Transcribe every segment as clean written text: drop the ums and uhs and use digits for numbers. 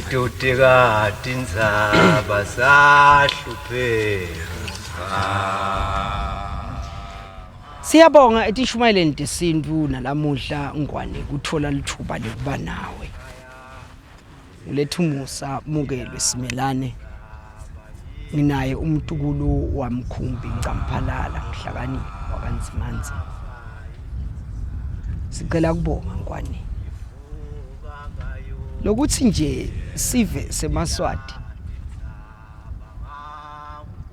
Sitoteka tindzaba sahlupheka. Siyabonga etishumayeleni tesintu nalamuhla Ngwane kuthola lithuba lekuba nawe. Uletha umusa mukelwe simelane. Nginaye umtukulu wamkhumbi Ncamphalala ngihlakaniphi wakanzimanzi. Sicela kubonga Ngwane. Lokuthi nje sive semaSwati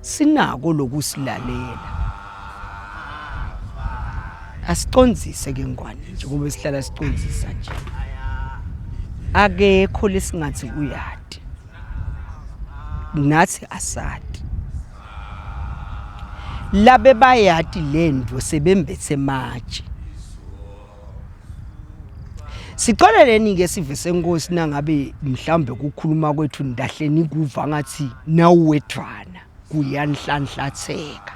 sinako lokusilalela. Asicondzise ke Ngwane njengoba sihlala sicondzisa nje. Akekho lesingathi uyati. Nathi asati. Labe bayati lento sebembethe matshe. Sixoleleni ke sive senkosi nangabe mhlawumbe kukhuluma kwethu ndahle nikuva ngathi nawuwedvwana kuyanhlanhlatheka.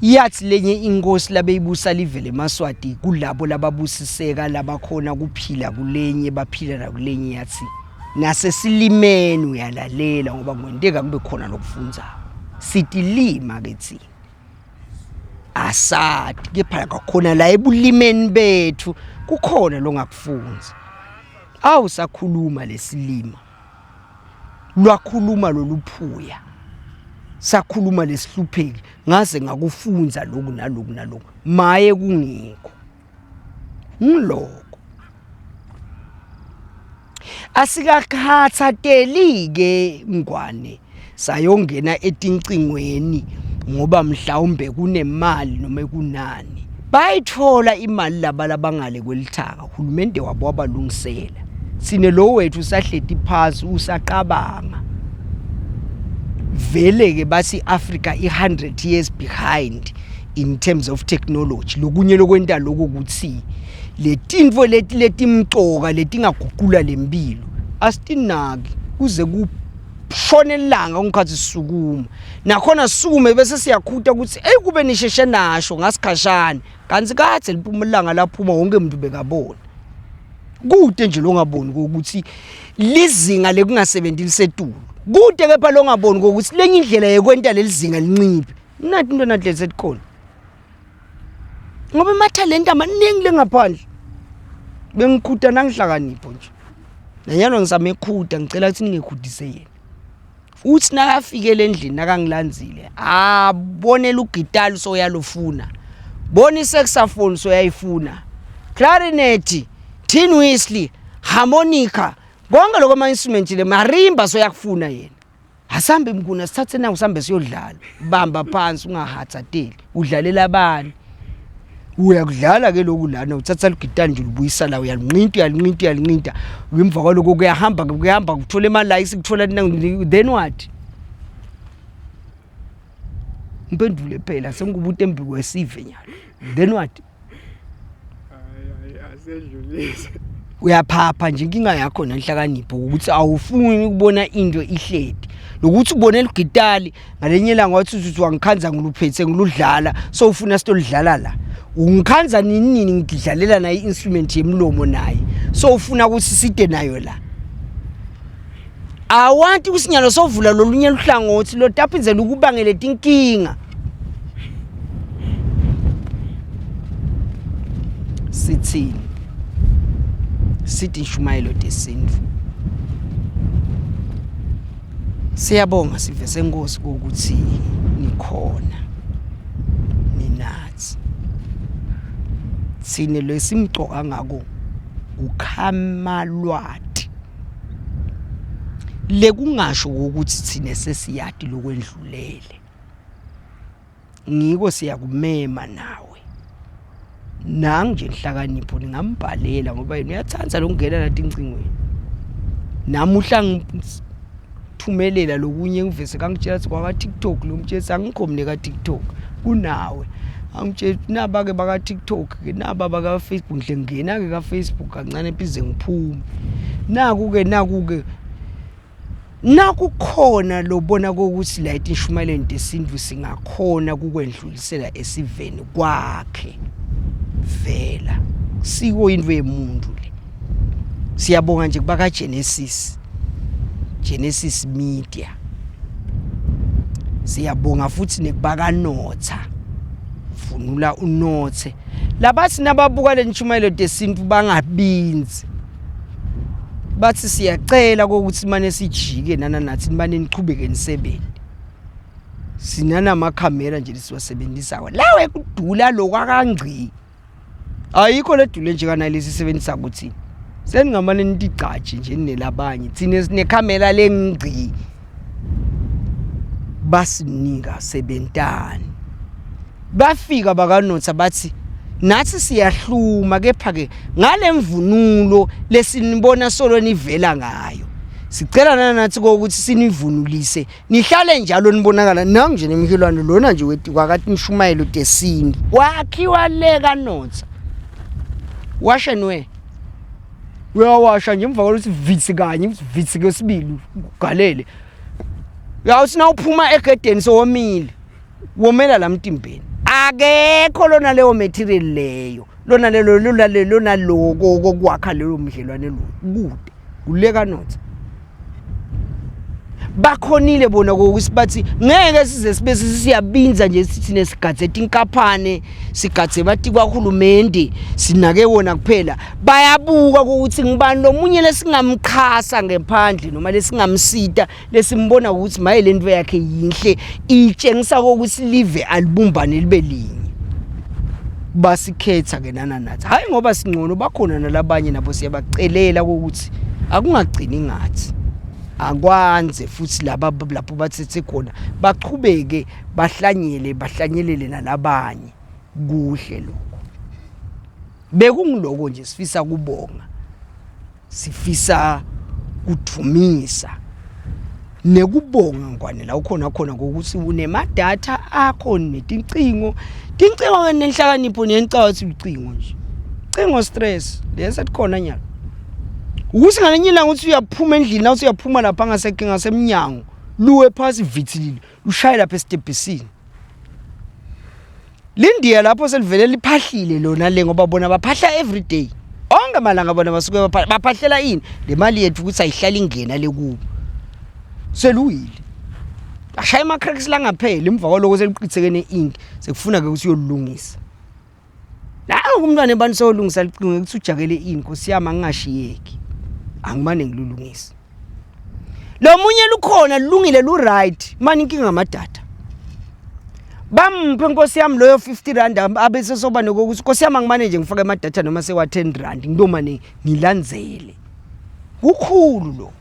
Yathi lenye inkosi labeyibusa live lemaSwati kulabo lababusiseka labakhona kuphila kulenye baphila nakulenye yathi nasesilimeni uyalalela ngoba kungenteka kube khona lokufundzako. Sitilima ke thina. Asati kepha kwakhona la ebulimeni bethu kukhona longakufunza. Awu sakhuluma lesilima. Lwakhuluma loluphuya. Sakhuluma lesihlupheki ngaze ngakufunza lokhu naloku naloku. Maye kungikho. Ngiloko. Asikakhathateli-ke Ngwane sayongena etincingweni ngoba mhlawumbe kunemali noma kunani. Bayithola imali laba labangale kwelithaka, uhulumende wabo wabalungisela. Sine lo wethu usahleti phasi usaqabanga. Vele-ke bathi i-Africa i-100 years behind in terms of technology. Lokunye lokwenta lokho ukuthi letintfo leti letimcoka letingaguqula lempilo asitinaki kuze kushone ilanga ngikhathi sisukuma nakhona sisukume bese siyakhuta ukuthi eyi kube nisheshe nasho ngasikhashane kanti kadze liphuma ilanga laphuma wonke umuntu bekabona kude nje longaboni ukuthi lizinga lekungasebenzi lisetulu kude kepha longaboni ukuthi lenye indlela yekwenta leli zinga linciphe nathi into nathi lesetikhona ngoba amathalente amaningi lengaphandle bengikhuda nangihlakanipho nje nanyalo ngisamekhuda ngicela ukuthi ningekhudise yena uthi nakafikele endlini nakangilandzile abonela ugitali soyalufuna bona isaxophone soyayifuna clarinet tin whistle harmonica konke lokho ama-instrument le marimba soyakufuna yena Asambe mnguna sithathe nawo sambe siyodlala. Bamba phansi ungahathateli. Udlalela abani? Uyakudlala ke lokhu lana uthatha ligitani nje ulibuyisa la uyalinqinta uyalinqinta uyalinqinta. Emva kwaloko kuyahamba kuyahamba kuthola ima likes kuthola then what? Ngiphendule phela sengikubuta embiko wesive nyalo. Then what? Asedlulise. Uyaphapha nje inkinga yakho nenhlakanipho ukuthi awufuni ukubona into ihledi. Lokuthi ubone ligitali ngalenye ilanga wathi uthi wangikhanza ngiluphethe ngiludlala so ufuna sitolidlala la. Ungikhanza nini nini ngidlalela naye i-instrument yemlomo naye. So ufuna ukuthi side nayo la. Awanti kusinyalo sovula lolunye luhlangothi lotaphindzela ukubangele tinkinga. Sithini? Sithi inshumayelo tesintu. Siyabonga sive senkosi ukuthi nikhona. Ninathi. Thine lesimcoka ngako ukhamalwati. Lekungasho ukuthi thine sesiyati lokwendlulele. Ngiko siyakumema nawe. Nangu nje Nhlakanipho ningambhalela ngoba yena uyathanda lokungena nathi incingweni. Namuhla ngithumelela lokunye ngivese kangitshela ukuthi kwaka TikTok lo mtshela angikho mina ka TikTok kunawe. Angitshela naba ke baka TikTok ke naba baka Facebook ngihle ngingena ke ka Facebook kancane phinde ngiphume. Naku ke naku ke Nakukhona lobona kokuthi la etishumayeleni tesintu singakhona kukwendlulisela esiveni kwakhe vela siko into yemuntu le. Siyabonga nje kubaka Genesis. Genesis Media. Siyabonga futhi nekubaka Notha. Vunula unothe. Labathi nababuka lentshumayelo tesintu bangabinzi. Bathi siyacela kokuthi mane sijike nana nathi nimane nichubeke nisebenze. Sinanamakhamera nje lesiwasebenzisako. Lawe kudula lokwakangci. Ayikho ledule nje kana lesi sebenzisa ukuthi seningamane nitigcaje nje ninelabanye thina sinekhamera lengci basinika sebentani bafika bakanotha bathi nathi siyahluma kepha ke ngale mvunulo lesinibona solo nivela ngayo sicela nanathi kokuthi sinivunulise nihlale njalo nibonakala nangu nje nemhilwane lona nje kwakathi nishumayelo tesintu wakhiwa le kanotha washe nwe uyawasha nje emva kwalokuthi vitsi kanye vitsi kwesibili ugalele uyawuthi na uphuma egedeni sowomile womela la mtimbeni akekho lona leyo material leyo lona lelo lona lona loko kokwakha leyo mdlelwane lo kude kuleka notha bakhonile bona kokuthi bathi ngeke size sibe siyabinza nje sithi nesigadze tinkaphane sigadze bathi kwahulumende sinake wona kuphela bayabuka ukuthi ngibani lomunye lesingamxhasa ngephandle noma lesingamsita lesimbona ukuthi maye lento yakhe yinhle itshengisa ukuthi live alibumbane libe linye basikhetha ke nana nathi hayi ngoba singcono bakhona nalabanye nabo siyabacelela ukuthi akungagcini ngathi akwanze futhi laba lapho bathethe khona bachubeke bahlanyele bahlanyelele nalabanye kuhle lokho bekungiloko nje sifisa kubonga sifisa kudvumisa nekubonga ngwane la ukhona khona ngokuthi unemadatha akho netincingo tincingo ke nenhlakanipho nenicaba ukuthi lucingo nje cingo stress lesa khona nyalo ukuthi ngalenye ilanga uthi uyaphuma endlini la uthi uyaphuma lapha ngase ngasemnyango luwe phasi vithilile lushaye lapha esitebhisini Lindiya lapho selivele liphahlile lona le ngoba bona baphahla every day. Onke malanga bona basuke baphahla baphahlela ini? Le mali yethu ukuthi ayihlali ingena le kubo. Seluwile. Ashaya ama cracks langapheli emva kwaloko seliqitheke ne-ink sekufuna ke ukuthi uyolungisa. La umntwana ebani sewolungisa licingo ukuthi ujakele ini Nkosi yami angingashiyeki. Angimane ngilulungise. Lo munye lukhona lulungile lu right mani inkinga ngamadata. Bamphe nkosi yami loyo 50 rand abe sesoba nokuthi nkosi yami angimane nje ngifake amadatha noma sewa 10 rand ngilomane ngilandzele. Kukhulu lokho.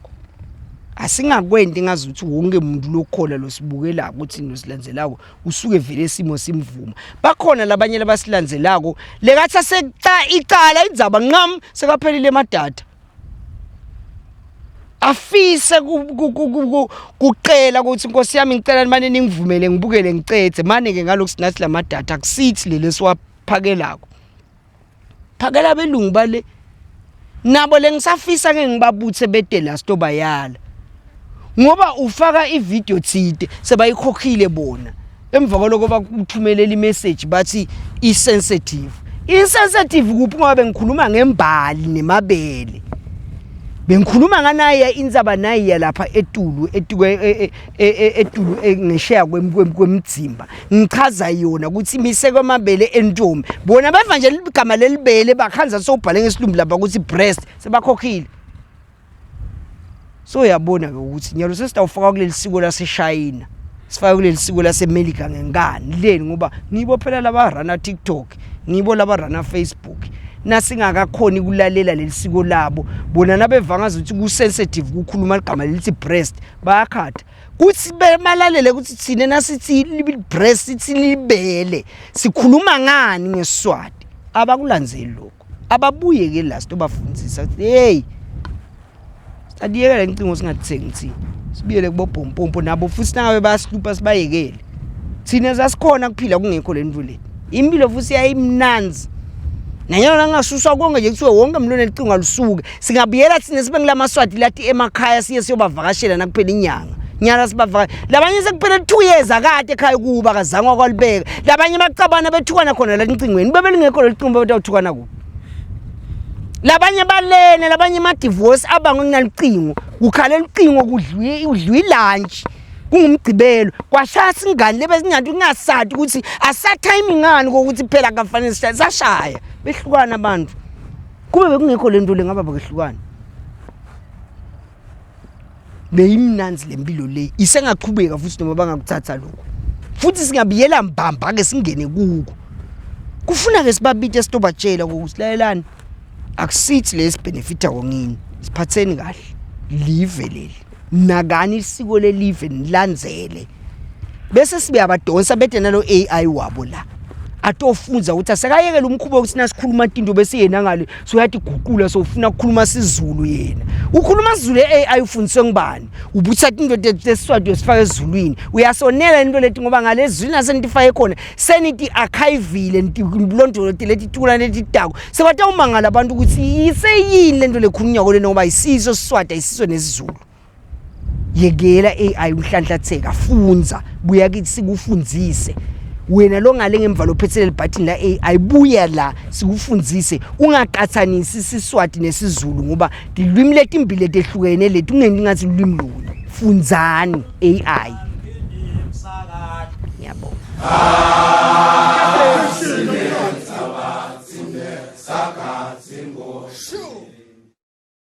Asingakwenti ngazuthi wonke umuntu lokhola losibukela ukuthi nosilandzelako usuke vele isimo simvuma. Bakhona labanye labasilandzelako lekathi aseca icala indzaba nqam sekaphelile emadata. Afise kucela ukuthi Nkosi yami ngicela nimane ningivumele ngibukele ngicethe mane ke ngalokhu sinathi lamadata akusithi leli esiwaphakelako. Phakela abelungu bale nabo lengisafisa ke ngibabuthe bete la sitobayala. Ngoba ufaka ivideo thide sebayikhokhile bona. Emva kwaloko bakuthumelela imessage bathi i-sensitive. I-sensitive kuphi ngoba bengikhuluma ngembali nemabele. Bengikhuluma nganaye intsaba nayiya lapha etulu etukwe e, e, e, etulu ngesheya kwemdzimba. Ngichaza yona ukuthi imise kwamabele entombi. Bona beva nje igama lelibele bakhanza sowubhale ngesilumbi lapha ukuthi breast sebakhokhile. So uyabona ke ukuthi nyalo sesitawufaka kuleli siko laseShayina sifake kuleli siko laseMelika ngenkani leni ngoba ngibo phela laba rana TikTok ngibo laba rana Facebook nasingakakhoni kulalela leli siko labo bona nabeva ngazuthi ku sensitive kukhuluma igama lelithi breast bayakhatha kuthi bemalalele ukuthi thina nasithi breast sithi libele sikhuluma ngani ngesiswati abakulandzeli lokho ababuye ke la sitobafundisa ukuthi hey sadiyekela incingo singathengi thina sibuyele kubobhompompo nabo futhi nangabe bayasihlupha sibayekele thina sasikhona kuphila kungekho le nto le impilo futhi yayimnanzi nanyana nangasuswa konke nje kuthiwe wonke mlona licingo alusuke singabuyela thina sibe ngulamaswati lati emakhaya siye siyobavakashela nakuphela inyanga nyala sibavaka labanye sekuphele 2 years akade ekhaya kuba akazange wakwalibeka labanye bacabana bethukana khona la encingweni bebe lingekho lelicingo betawuthukana kuphi Labanye balene, labanye ama-divorce abangwe kunalucingo, kukhala lucingo kudliwe udliwe ilunch kungumgcibelo kwashaya singane lebe singathi kungasati ukuthi asathayimi ngani kokuthi phela kafanele sashaya behlukana abantu. Kube bekungekho lento le ngaba bekehlukana. Beyimnanzi lempilo le isengaqhubeka futhi noma bangakuthatha lokho. Futhi singabiyela mbamba ke singene kuko. Kufuna ke sibabite sitobatshela ukuthi lalelani akusithi lesi benefita kongini siphatheni kahle live leli nakani isiko lelive nilandzele bese sibeyabadonsa bede nalo AI wabo la atofunza ukuthi asekayekela umkhuba wokuthi nasikhuluma tinto bese yena ngale soyathi guqula sofuna ukukhuluma siZulu yena ukhuluma siZulu AI ufundiswe ngubani ubutha tinto tesiswati uyosifaka ezulwini uyasonela into leti ngoba ngalezwini asenitifake khona seniti archivile nilondolote leti tukula leti tako sebatawumangala abantu ukuthi iseyini lento lekhulunywa kole ngoba isiso siswati ayisiso nesizulu yekela AI unhlanhlatheka funza buya kithi sikufundzise wena lo ngale ngemva lophethe leli button la AI buya la sikufundzise ungaqathanisi isiswati nesizulu ngoba tilwimi letimbili letehlukene leti ungenti ngathi lulwimi lunye fundzani AI ngiyabonga.